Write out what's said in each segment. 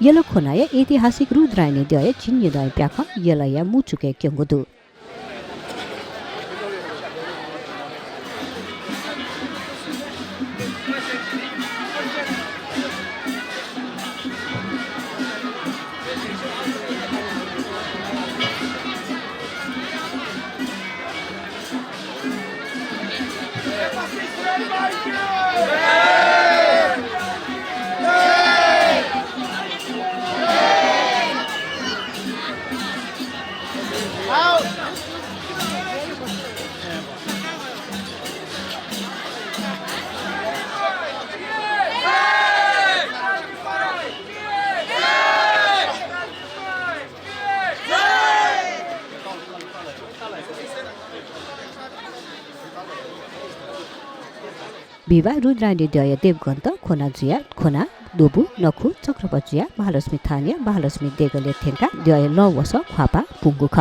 Yellow खोनाय ऐतिहासिक रुद्रायनी दय चिन्य दय प्याख यलय मुचुके क्यंगुदु विवाह रुद्रायणी दय देवगन्त खोना जुया खोना दोबु नखु चक्रपजुया महालक्ष्मी थानिया महालक्ष्मी देगले थेंका दय लवस ख्वापा पुंगुख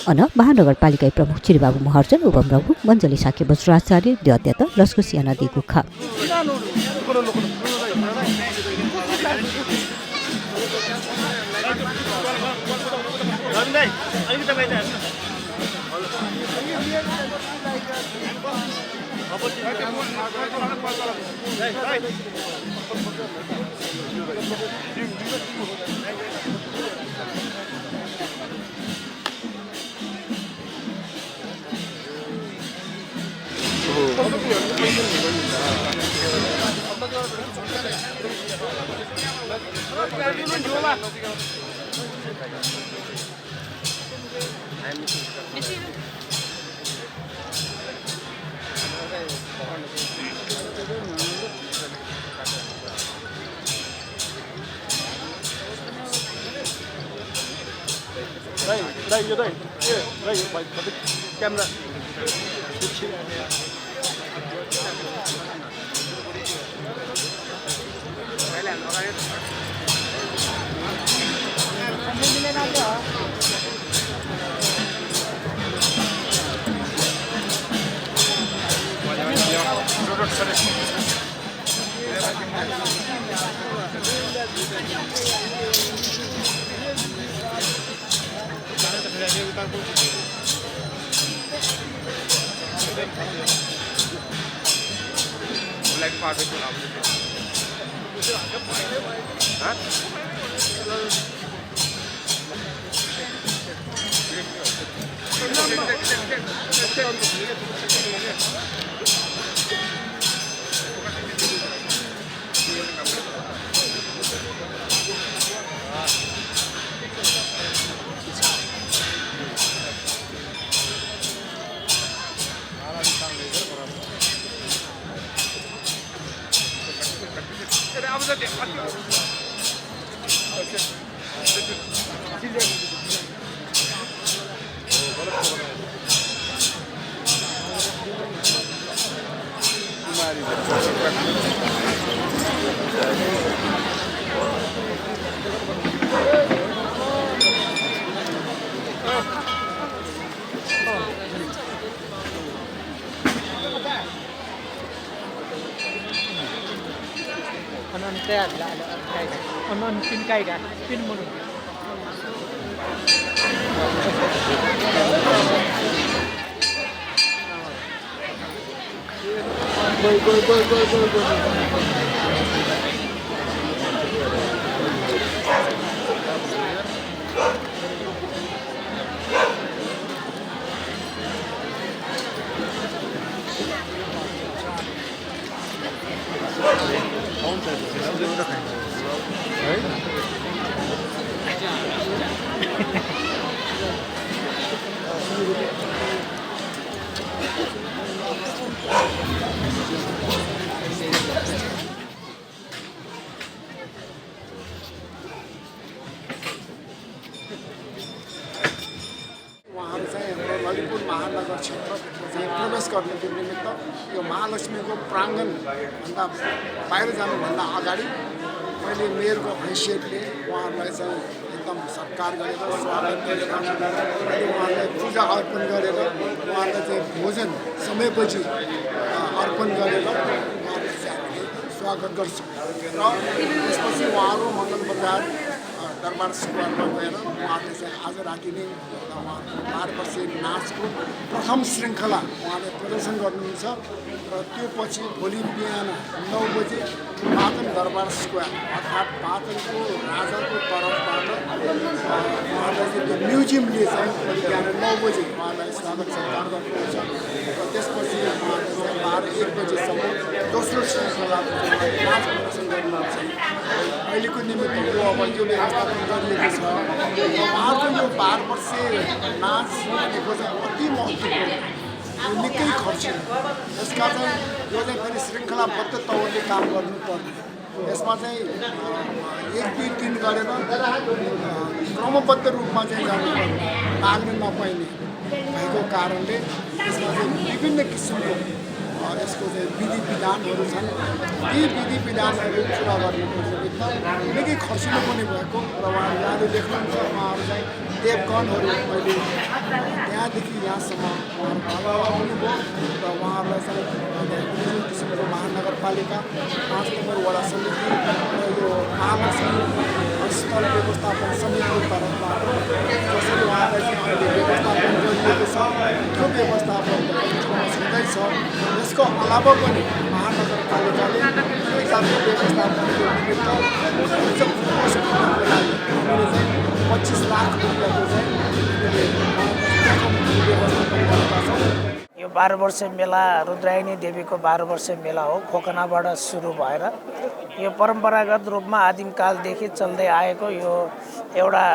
अन महानगरपालिका प्रमुख चिरबाबु महर्जन उपप्रमुख मञ्जली साके बज्राचार्य द्यत्यत लस्कुसिया नदी गुखा Đây vô đây. Đây bài camera. On pin kai ga pin mo go महानगर क्षेत्र चाहिँ प्रवेश गर्नको निमित्त यो महालक्ष्मीको प्राङ्गण भन्दा बाहिर जानुभन्दा अगाडि मैले मेयरको हैसियतले उहाँहरूलाई चाहिँ एकदम सत्कार गरेर स्वागत गरेर उहाँलाई पूजा अर्पण गरेर उहाँलाई चाहिँ भोजन समयपछि अर्पण गरेर उहाँलाई चाहिँ स्वागत गर्छौँ र त्यसपछि उहाँहरू मङ्गल बजार दरबार स्क्वायरमा गएर उहाँले चाहिँ आज राति नै उहाँको 12 वर्षीय नाचको प्रथम श्रृङ्खला उहाँले प्रदर्शन गर्नुहुन्छ र त्यो पछि भोलि बिहान 9 बजे पाटन दरबार स्क्वायर अर्थात् पाटनको राजाको तर्फबाट उहाँलाई चाहिँ त्यो म्युजियमले चाहिँ भोलि बिहान 9 बजे उहाँलाई स्वागत सत्कार गर्नुहुन्छ र त्यसपछि उहाँले चाहिँ 12-1 बजेसम्म दोस्रो श्रृङ्खलाको नाच प्रदर्शन गर्नुहुन्छ अहिलेको निमित्त यो अब यो व्यवस्थापन गरिएको छ उहाँको यो 12 वर्षीय नाच भनेको चाहिँ अति महत्त्वपूर्ण निकै खर्चिलो यसका चाहिँ यो चाहिँ फेरि श्रृङ्खलाबद्ध तौरले काम गर्नुपर्ने यसमा चाहिँ 1, 2, 3 गरेर क्रमबद्ध रूपमा चाहिँ जानुपर्ने लाग्न नपाइने भएको कारणले यसमा चाहिँ विभिन्न किसिमको यसको चाहिँ विधि विधानहरू छन् ती विधि विधानहरू पुरा गर्नुको निमित्त निकै खर्चिलो पनि भएको र उहाँले देख्नुहुन्छ उहाँहरू चाहिँ देवगणहरू अहिले त्यहाँदेखि यहाँसम्म उहाँहरू आउनुभयो र उहाँहरूलाई चाहिँ विभिन्न किसिमको महानगरपालिका 5 नम्बर वडा समिति र यो महालक्ष्मी स्थल व्यवस्थापन समितिको तर्फबाट जसरी उहाँलाई चाहिँ अहिले व्यवस्थापन गरिएको छ त्यो व्यवस्थापन छँदैछ त्यसको अलावा पनि महानगरपालिकाले यो जातीय व्यवस्थापनको निमित्त हामीले चाहिँ 25 लाख रुपियाँको चाहिँ व्यवस्थापन गरेका छौँ। यो 12 वर्षे मेला रुद्रायणी देवीको 12 वर्षे मेला हो। खोकनाबाट सुरु भएर यो परम्परागत रूपमा आदिमकालदेखि चल्दै आएको यो एउटा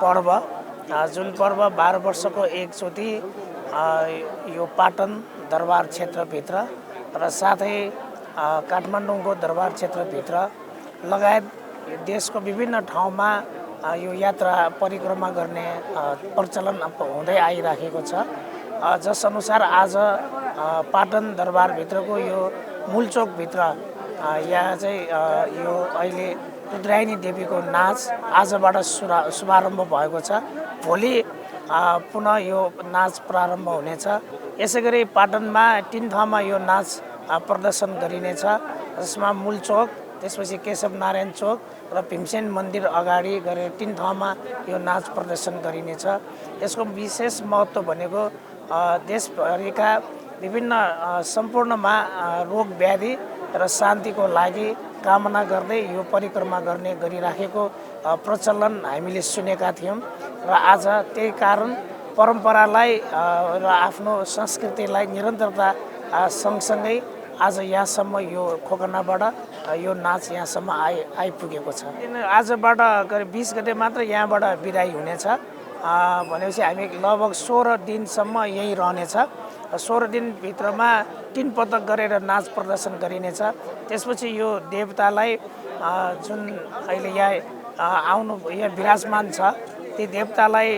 पर्व, जुन पर्व 12 वर्षको एकचोटि यो पाटन दरबार क्षेत्रभित्र र साथै काठमाडौँको दरबार क्षेत्रभित्र लगायत देशको विभिन्न ठाउँमा यो यात्रा परिक्रमा गर्ने प्रचलन हुँदै आइराखेको छ। जस अनुसार आज पाटन दरबारभित्रको यो मूलचोकभित्र यहाँ चाहिँ यो अहिले रुद्रायणी देवीको नाच आजबाट शुभारम्भ भएको छ। भोलि पुनः यो नाच प्रारम्भ हुनेछ। यसै गरी पाटनमा 3 ठाउँमा यो नाच प्रदर्शन गरिनेछ, जसमा मूलचोक, त्यसपछि केशव नारायण चोक र भीमसेन मन्दिर अगाडि गरेर 3 ठाउँमा यो नाच प्रदर्शन गरिनेछ। यसको विशेष महत्त्व भनेको देशभरिका विभिन्न सम्पूर्णमा रोग व्याधि र शान्तिको लागि कामना गर्दै यो परिक्रमा गर्ने गरिराखेको प्रचलन हामीले सुनेका थियौँ र आज त्यही कारण परम्परालाई र आफ्नो संस्कृतिलाई निरन्तरता सँगसँगै आज यहाँसम्म यो खोकनाबाट यो नाच यहाँसम्म आइपुगेको छ। आजबाट करिब 20 गते मात्र यहाँबाट बिदाई हुनेछ। भनेपछि हामी लगभग 16 दिनसम्म यहीँ रहनेछ। 16 दिनभित्रमा 3 पटक गरेर नाच प्रदर्शन गरिनेछ। त्यसपछि यो देवतालाई जुन अहिले यहाँ विराजमान छ, ती देवतालाई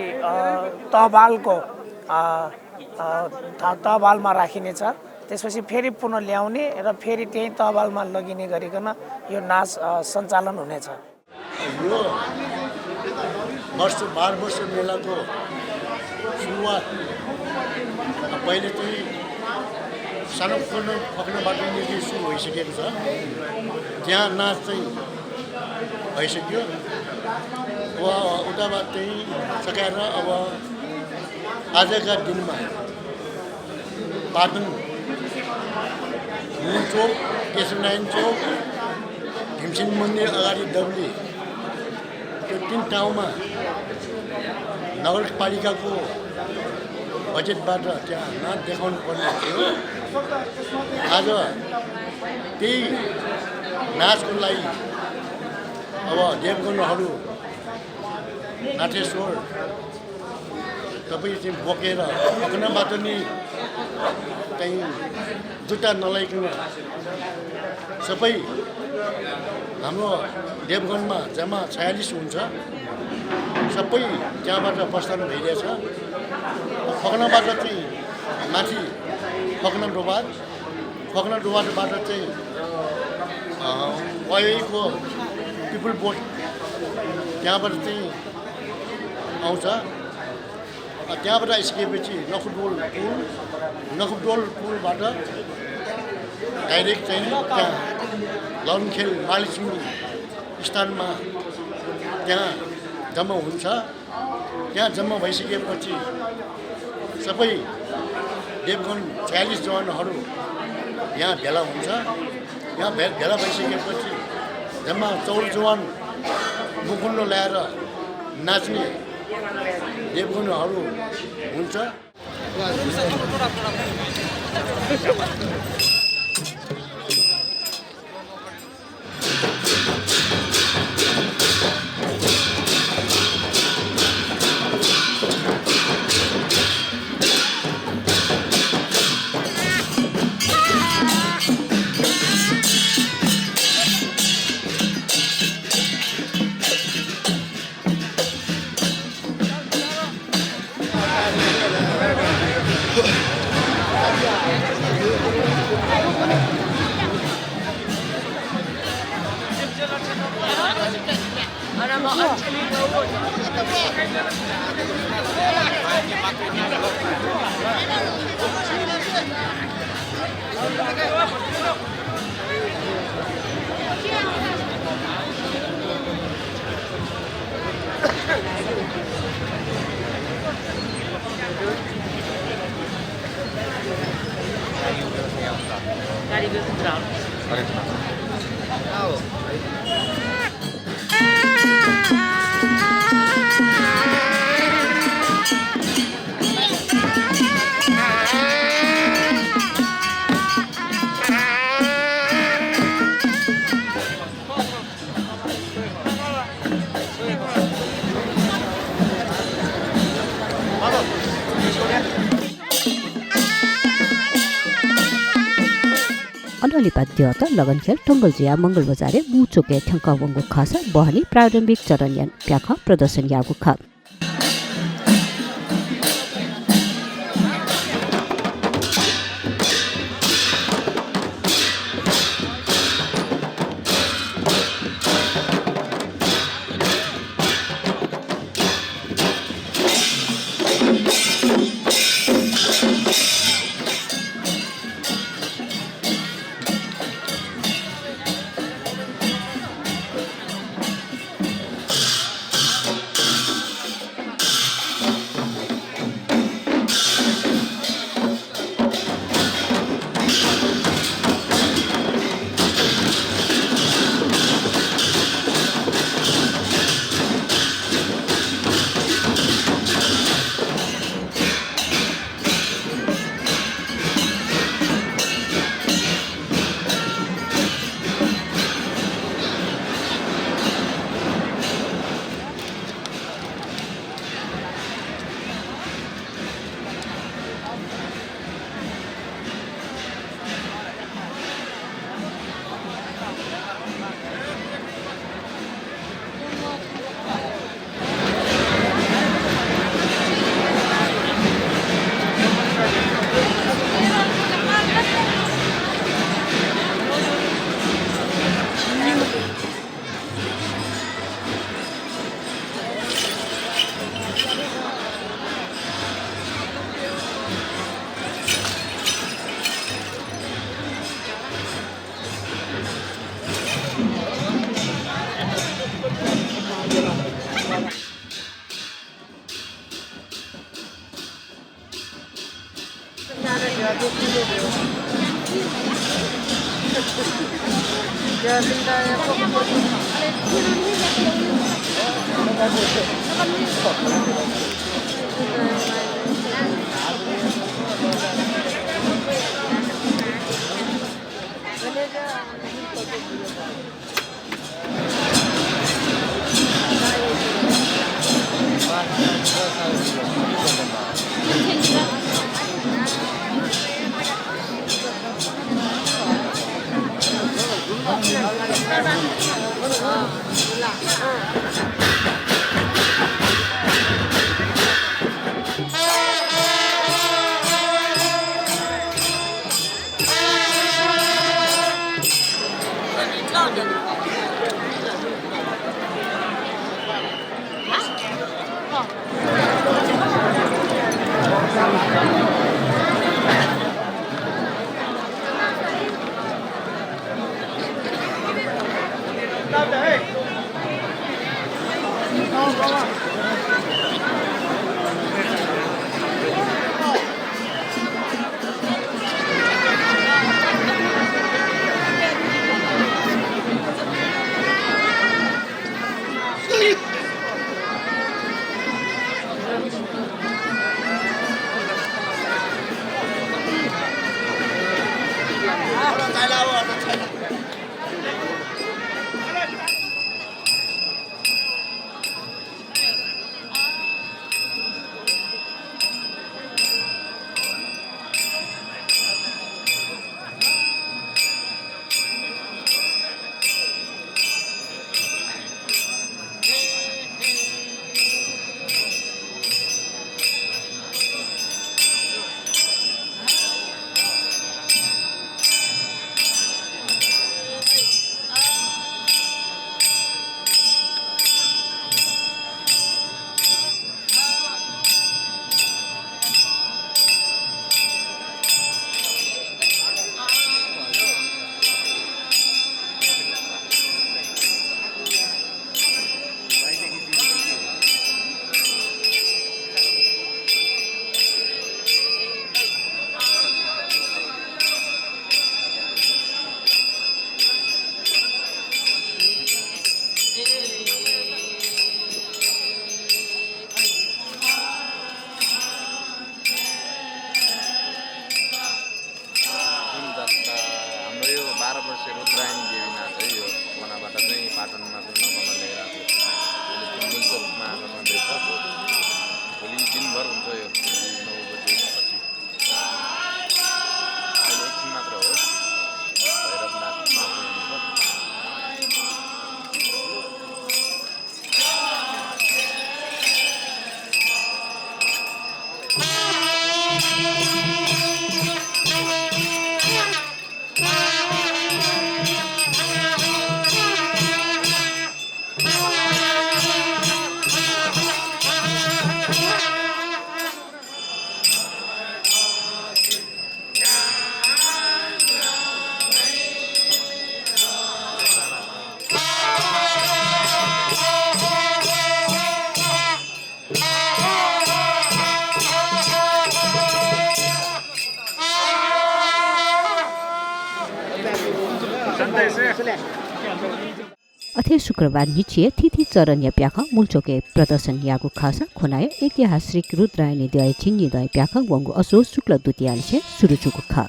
तहबालमा राखिनेछ। त्यसपछि फेरि पुनः ल्याउने र फेरि त्यही तहबालमा लगिने गरिकन यो नाच सञ्चालन हुनेछ। यो 12 वर्ष मेलाको सुरुवात पहिले चाहिँ सानो खोक्नाबाट निकै सुरु भइसकेको छ। त्यहाँ नाच चाहिँ भइसक्यो। उताबाट चाहिँ सकाएर अब आजका दिनमा पाटन मूलचोक, केशवनारायण चोक, भीमसेन मन्दिर अगाडि दब्ली, त्यो 3 ठाउँमा नगरपालिकाको बजेटबाट त्यहाँ नाच देखाउनु पर्ने थियो। आज त्यही नाचको लागि अब देवगणहरू नाटेश्वर तपाईँ चाहिँ बोकेर खोकनाबाट नि चाहिँ जुत्ता नलाइकन सबै हाम्रो देवगनमा जम्मा 46 हुन्छ, सबै त्यहाँबाट प्रस्थान भइरहेछ। खोकनाबाट चाहिँ माथि खोकना डोबाबाट चाहिँ वायुको पिपुल बोट त्यहाँबाट चाहिँ आउँछ। त्यहाँबाट आइसकेपछि नखुपडोल पुलबाट डाइरेक्ट चाहिँ त्यहाँ लन्खेल मालिसिङ स्थानमा त्यहाँ जम्मा हुन्छ। त्यहाँ जम्मा भइसकेपछि सबै देवगन 46 जवानहरू यहाँ भेला हुन्छ। यहाँ भेला भइसकेपछि जम्मा 14 जवान मुकुन्ड ल्याएर नाच्ने देवगणहरू हुन्छ। अनलिपाद्य त लगनखेल टंगलजिया मंगल बजारे मुचोके ठ्याङ्क वंगु खस बहनी प्रारम्भिक चरणयन प्याख प्रदर्शन यागु ख 12 वर्षे रुद्रायणी देवी नाच है यो बनाबाट चाहिँ पाटनमा नगरमा लिएर आएको मुलचोकमा गर्दैछ भोलि दिनभर हुन्छ यो 9 बजेपछि अहिले एकछिन मात्र हो भैरवनाथ अथे शुक्रबार निचिए थिथि चरण्य प्याख मुलचोके प्रदर्शन यागु खासा खोनाय ऐतिहासिक रुद्रायणी दय छिन्नी दय प्याख वंगु असो शुक्ल द्वितीयांशे सुरुचुकु खा